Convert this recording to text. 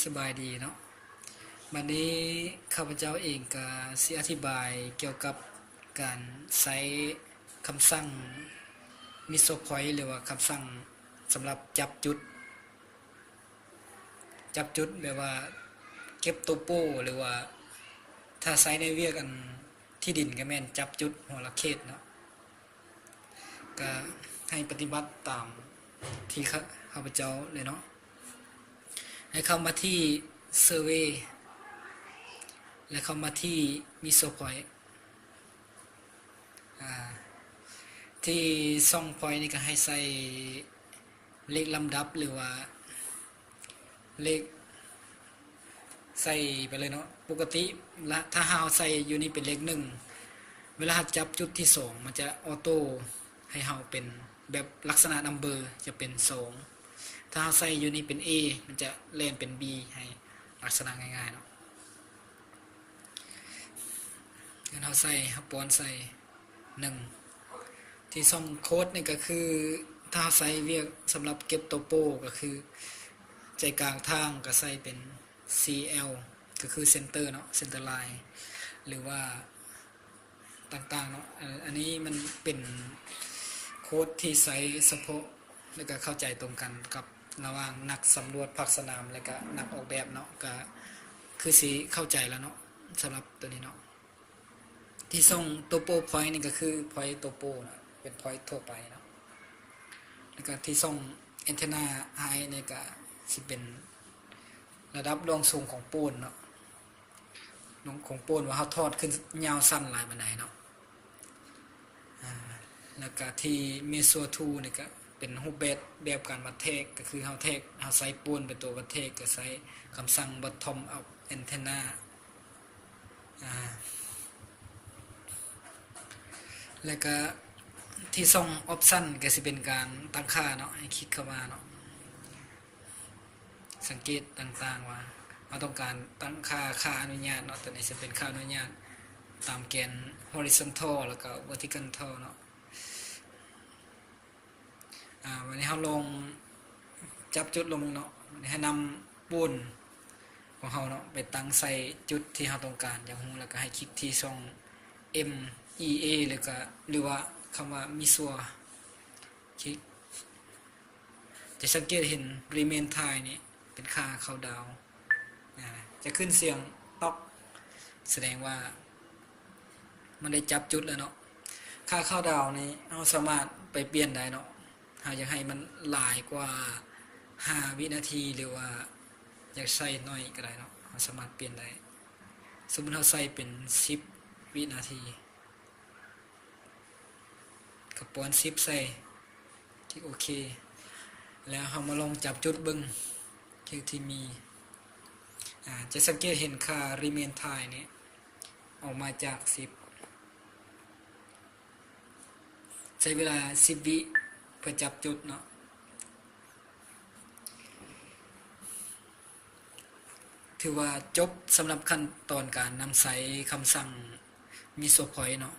ສະບາຍດີເນາະ, ບັດນີ້ຂ້າພະເຈົ້າເອງກະຊິອະທິບາຍກ່ຽວກັບການໃຊ້ຄຳສັ່ງ Mesopoint ຫຼືວ່າຄຳສັ່ງສຳລັບຈັບຈຸດ, ຈັບຈຸດແບບວ່າເກັບໂຕໂປ້ ຫຼືວ່າຖ້າໃຊ້ໃນວຽກອັນທີ່ດິນກະແມ່ນຈັບຈຸດຫົວລະເຂດເນາະ. ກະໃຫ້ປະຕິບັດຕາມທີ່ຂ້າ ຂ້າພະເຈົ້າເລີຍເນາະ. ໃຫ້ເຂົ້າມາທີ່ Survey ແລະ ເຂົ້າມາທີ່ Mesopoint. ອາ ທີ່ຊ່ອງ Point ນີ້ກະໃຫ້ໃສ່ ເລກລຳດັບ ຫຼືວ່າເລກໃສ່ໄປເລີຍເນາະ. ປົກກະຕິລະ ຖ້າເຮົາໃສ່ຢູ່ນີ້ເປັນເລກໜຶ່ງ ເວລາເຮົາຈັບຈຸດທີສອງ ມັນຈະອອໂຕ້ໃຫ້ເຮົາເປັນແບບລັກສະນະນຳເບີ ຈະເປັນສອງ. ຖ້າເຮົາໃສ່ຢູ່ນີ້ເປັນ A ມັນຈະແລ່ນເປັນ B ໃຫ້ລັກສະນະງ່າຍໆເນາະ. ເຮົາໃສ່ ເຮົາປ້ອນໃສ່ ໜຶ່ງ ທີ່ຊ່ອງໂຄດນີ້ກະຄື ຖ້າເຮົາໃຊ້ວຽກສຳລັບເກັບໂຕໂປ້ ກະຄືໃຈກາງທາງກະໃສ່ເປັນ C L ກະຄື Center ເນາະ, Center Line ຫຼືວ່າຕ່າງໆເນາະ. ອັນ ອັນນີ້ມັນເປັນໂຄດທີ່ໃຊ້ສະເພາະ ແລະກະເຂົ້າໃຈຕົງກັນກັບລະຫວ່າງນັກສຳຫຼວດພາກສະໜາມ ແລະກະນັກອອກແບບເນາະ, ກະຄືຊິເຂົ້າໃຈລະເນາະ ສຳລັບໂຕນີ້ເນາະ. ທີ່ຊ່ອງໂຕໂປ້ Point ນີ້ກະຄື Point ໂຕໂປ້ເນາະ, ເປັນ Point ທົ່ວໄປເນາະ. ແລະກະທີ່ຊ່ອງ Antenna Height ນີ້ກະຊິເປັນລະດັບລວງສູງຂອງໂປ້ນເນາະ, ຂອງໂປ້ນວ່າເຮົາທອດຂຶ້ນຍາວສັ້ນຫຼາຍປານໃດເນາະ. ອາ ແລະກະທີ່ Measure Tool ນີ້ກະເປັນຮູບແບບ ແບບການວັດແທກ ກະຄືເຮົາແທກ ເຮົາໃຊ້ໂປ້ນເປັນຕົວວັດແທກ ກະໃຊ້ຄຳສັ່ງ Bottom Up Antenna. ອາ ແລະກະທີ່ຊ່ອງ Option ກະຊິເປັນການຕັ້ງຄ່າເນາະ, ໃຫ້ຄລິກເຂົ້າມາເນາະ. ສັງເກດຕ່າງໆວ່າເຮົາຕ້ອງການຕັ້ງຄ່າ ຄ່າອະນຸຍາດເນາະ, ໂຕນີ້ຈະເປັນຄ່າອະນຸຍາດຕາມແກນ Horizontal ແລ້ວກະ Vertical ເນາະ. ອາ ວັນນີ້ເຮົາລອງຈັບຈຸດລອງເນາະ, ໃຫ້ນຳໂປ້ນຂອງເຮົາເນາະ ໄປຕັ້ງໃສ່ຈຸດທີ່ເຮົາຕ້ອງການຢາກຮູ້ ແລ້ວກະໃຫ້ຄລິກທີ່ຊ່ອງ M E A ຫຼືກະ ຫຼືວ່າຄຳວ່າ Measure ຄລິກ ຈະສັງເກດເຫັນ Remain Time ນີ້ເປັນຄ່າເຄົາດາວ ອາ ຈະຂຶ້ນສຽງຕ໊ອກ ສະແດງວ່າມັນໄດ້ຈັບຈຸດແລ້ວເນາະ. ຄ່າເຄົາດາວນີ້ເຮົາສາມາດໄປປ່ຽນໄດ້ເນາະ, ເຮົາຢາກໃຫ້ມັນຫຼາຍກວ່າຫ້າວິນາທີ ຫຼືວ່າຢາກໃສ່ໜ້ອຍກະໄດ້ເນາະ, ເຮົາສາມາດປ່ຽນໄດ້. ສົມມຸດເຮົາໃສ່ເປັນສິບວິນາທີ ກະປ້ອນສິບໃສ່ ຄລິກໂອເຄ ແລ້ວເຮົາມາລອງຈັບຈຸດເບິ່ງ ຄືທີ່ມີ ອາ ຈະສັງເກດເຫັນຄ່າ Remain Time ນີ້ອອກມາຈາກສິບ ໃຊ້ເວລາສິບວິເພື່ອຈັບຈຸດເນາະ. ຖືວ່າຈົບສຳລັບຂັ້ນຕອນການນຳໃຊ້ຄຳສັ່ງ Measure Point ເນາະ.